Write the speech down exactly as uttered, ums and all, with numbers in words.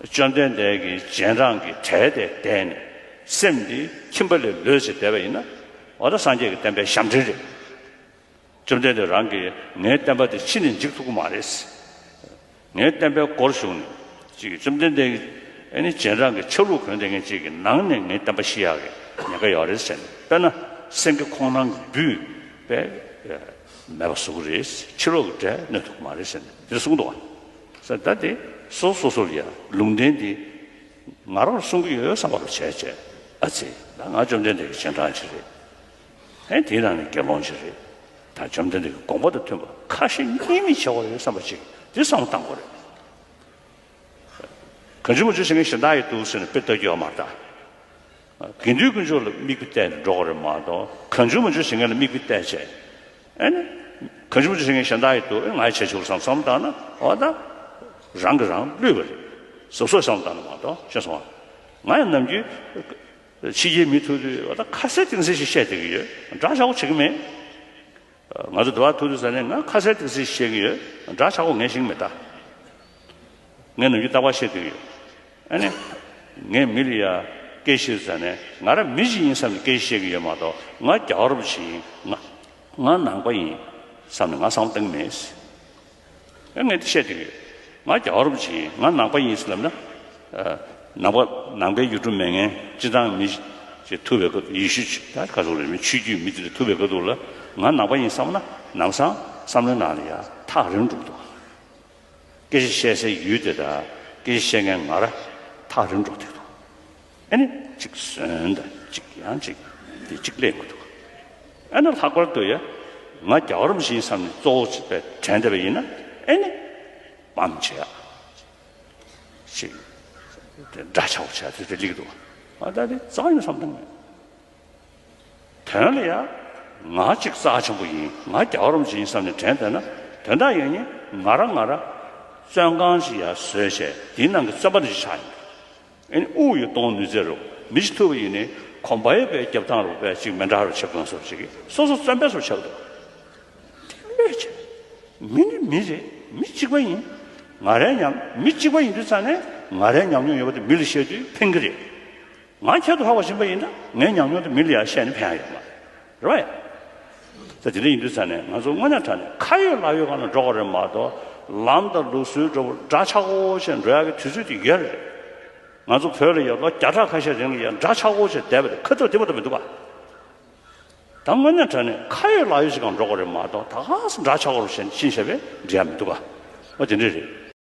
བཅོམ་ལྡན་འདས་ཀྱི་རྗེས་འབྲང་གི་གྲལ་དེ་བསྡད་ནས་སེམས་འདི་ཁྱིམ་པ་ལས་ལོས་བྱས་བསྡད་པ་ཡིན་ན། འོ་ད་སངས་རྒྱས་ཀྱི་བསྟན་པའི་ཞབས་འདྲེན་རེད། བཅོམ་ལྡན་འདས་རང་གིས་ངའི་བསྟན་པ་དེ་ཕྱི་ནས་འཇིག་ཐུབ་ཀྱི་མ་རེད། ངའི་བསྟན་པའི་སྒོར་ཞུགས་ནས་ཅིག་བཅོམ་ལྡན་འདས་ཀྱི་ཨ་ནི་རྗེས་འབྲང་གི་ཆ་ལུགས་གོན་བསྡད་མཁན་ཅིག་གི་ནང་ནས་ངའི་བསྟན་པ་ཤི་ཡག་གི་ཉེན་ཁ་ཡོད་རེད་ཟེར་ནས། དཔེར་ན་སེང་གེ་ཁོང་རྣམས་ཀྱི་སྦུལ་པས་མེད་པ་བཟོ་གི་རེད། ཕྱི་ལོགས་ཀྱི་གྲལ་གནོད་ཐུབ་ཀྱི་མ་རེད་ཟེར་ནས་དེ་གསུངས་འདུག་བ། ཟེར་ད་དེ་སོ་སོ་སོ་ལ་ཡ་ལུང་བསྟན་འདི་ང་རང་ལ་གསུང་གི་ཡོད་བསམ་པ་ལ་བྱས་བྱས། ཨ་ཙི། ད་ང་བཅོམ་ལྡན་འདས་ཀྱི་རྗེས་འབྲང་ཅིག་རེད། ཧེ། དེའི་ནང་ནས་དགེ་སློང་ཅིག་རེད། ད་བཅོམ་ལྡན་འདས་ཀྱི་དགོངས་པ་དང་མཐུན་པ་ཁ་ཞེ་གཉིས་མེད་བྱེད་དགོས་རེད་བསམ་པ་ཅིག་དེ་བསམ་བློ་བཏང་དགོས་རེད། གང་བྱུང་མང་བྱུང་བྱེད་མཁན་གཞན་དག་ཡིན་འདུག་ཟེར་ནས་དཔེ་ལྟ་རྒྱུ་ཡོད་མ་རེད་ད། དགེ་འདུན་དཀོན་མཆོག་ལ་མིག་དཔེ་གཏད་ནས་འགྲོ་དགོས་རེད་མ་གཏོགས། གང་བྱུང་མང་བྱུང་བྱེད་མཁན་ལ་མིག་དཔེ་གཏད་བྱས། ཨ་ནི། གང་བྱུང་མང་བྱུང་བྱེད་མཁན་གཞན་དག་ཡིན་འདུག་ཨེ། ང་ཡི་བྱས་ཆོག་བསམ་བསམ་བཏང་ན། འོ་ད་རང་གིས་རང་བསླུས་པ་རེད། གཟབ་གཟབ་བསམ་བཏང་ན་མ་གཏོགས། ཤེས་སོང་ང་། ང་ཡང་ནམ་རྒྱུན་ཕྱི་རྒྱལ་མི་ཐུག་དུས་འོ་ད་ཁ་གསལ་གཏིང་གསལ་ཞིག་བཤད་བསྡད་ཀྱི་ཡོད། འདྲ་ཆགས་པོ་བྱེད་ཀྱི་མེད། ང་ཚོ་འདི་བར་ཐུག་དུས་ཙ་ནས་ང་ཁ་གསལ་གཏིང་གསལ་ཞིག་བཤད་ཀྱི་ཡོད། འདྲ་ཆགས་པོ་ངས་ཤེས་ཀྱི་མེད་ད། ངས་ནམ་རྒྱུན་རྟག་པར་བཤད་བསྡད་ཀྱི་ཡོད། ཨ་ནི། ངས་མི་ལ་ཡ་སྐད་ཆ་བཤད་དུས་ཙ་ནས་ང་རང་མི་ཞིག་ཡིན་བསམ་ནས་སྐད་ཆ་བཤད་ཀྱི་ཡོད་མ་གཏོགས། ང་རྒྱལ་བ་རིན་པོ་ཆེ་ཡིན། ང་ང་ནང་པ་ཡིན་བསམ་ནས་ང་བསམ་བློ་བཏང་གི་མེད། ཨ། ངས་འདི་བཤད་བསྡད་ཀྱི་ཡོད། ང་རྒྱལ་བ་རིན་པོ་ཆེ་ཡིན། ང་ནང་པ་ཡིན་ཟེར་ལབ་ན། ཨ། ནང་པ་ནང་པའི་ཡུལ་གྲུ་མེད་མཁན་སྤྱིར་བཏང་མི་ཞིག་ཐུག་པའི་སྐབས། ཡེ་ཤུ་ད་ག་ཚོད་རེད། མི་ཆོས་བརྒྱུད་མི་དེ་འདྲ་ཐུག་པའི་སྐབས་དུས་ལ་ང་ནང་པ་ཡིན་བསམ་ན་ལམ་སང་བསམ་བློའི་ནང་ལ་ཡ་ཐག་རིང་འགྲོ་འདུག་སྐད་ཆ་བཤད་སའི་ཡུལ་དེ་དང་སྐད་ཆ་བཤད་མཁན་ང་རང་ཐག་རིང་འགྲོ་བསྡད་འདུག་ཨ་ནི་གཅིག་ཟོན་དང་གཅིག་ཡང་གཅིག་དེ་གཅིག་ལེན་དགོས་འདུག་ཨ་ནི་ལྷག་པར་དུ་ཡ་ང་རྒྱལ་བ་རིན་པོ་ཆེ་ཡིན་བསམ་ནས་གཙོ་བོ་བྱས་པའི་དྲན་བསྡད་པ་ཡིན་ན། ཨ་ནི་བམ་བྱེད་ཡ་ཅིག་དེ་འདྲ་ཆགས་པོ་བྱས་དེ་དེ་ལེགས་འདུག་ཨ། ད་དེ་རྩ་ཡིན་བསམ་བཏང་མེད། དོན་ལ་ཡ། ང་གཅིག་རྩ་ཆེན་པོ་ཡིན། ང་རྒྱལ་བ་རིན་པོ་ཆེ་ཡིན་བསམ་ནས་དྲན་བསྡད་ན། དོན་དག་ཡིན་ནི་ང་རང་ང་རང་བཙོན་ཁང་ཞིག་ཡར་བཟོས་བྱས་དེའི་ནང་གི་བཙོན་པ་འདྲ་ཞིག་ཆགས་ཡིན། ཨ་ནི་དབུགས་ཡོད་གཏོང་ནུས་ཚད་རུ་མི་ཞིག་ཐུག་པ་ཡིན་ནི་གོམ་པ་ཡོད་པའི་རྒྱབ་ཐང་རུ་པས་ཅིག་མི་འདྲ་རུ་བྱེད་དགོས་བཟོ་ཞིག་གིས་སོ་སོ་བཙོན་པའི་བཟོ་ཆགས་འདུག་དེ་ལས་ཆེ། མི་ནི་མི་རེད། མི་གཅིག་པ་ཡིན། ང་རའི་ཉམས། མི་གཅིག་པ་ཡིན་དུས་ཙ་ནས་ང་རའི་ཉམས་མྱོང་ཡོད་པ་དེ་མི་ལ་བཤད་དུས་ཕན་གྱི་རེད། ང་ཁྱད་དུ་འཕགས་པ་ཡིན་པ་ཡིན་ན་ངའི་ཉམས་མྱོང་དེ་མི་ལ་ཡང་བཤད་ནས་ཕན་ཡ་ཡོད་མ་རེད། རེད་བ་ཡ། ད་དེ་འདྲ་ཡིན་དུས་ཙ་ནས་ང་ཚོ་དངོས་གནས་དྲང་གནས་ཁ་ཡོད་ལག་ཡོད་སྒང་ལ་འགྲོ་དགོས་རེད་མ་གཏོགས། ལམ་དང་ལུགས་སྲོལ་འདྲ་པོ་འདྲ་ཆགས་པོ་བྱས་འགྲོ་ཡག་གི་དུས་ཚོད་དེ་ཡོད་རེད། ང་ཚོ་བོད་ལ་ཡ་ལོ་བརྒྱ་ཕྲག་ཁ་ཤས་རིང་ལ་ཡ་འདྲ་ཆགས་པོ་བྱས་བསྡད་པ་དེ་ཁ་ཐུག་བདེ་པོ་འདྲ་མི་འདུག་ག་ད་དངོས་གནས་དྲང་གནས་ཁ་ཡོད་ལག་ཡོད་ཅིག་སྒང་འགྲོ་དགོས་རེད་མ་གཏོགས། ད་ག་སེ་འདྲ་ཆགས་པོ་བྱས་ཕྱིན་བྱས་པས་འགྲིག་ཡ་མི་འདུག་ག་འོ་དེ་འདྲ་རེད།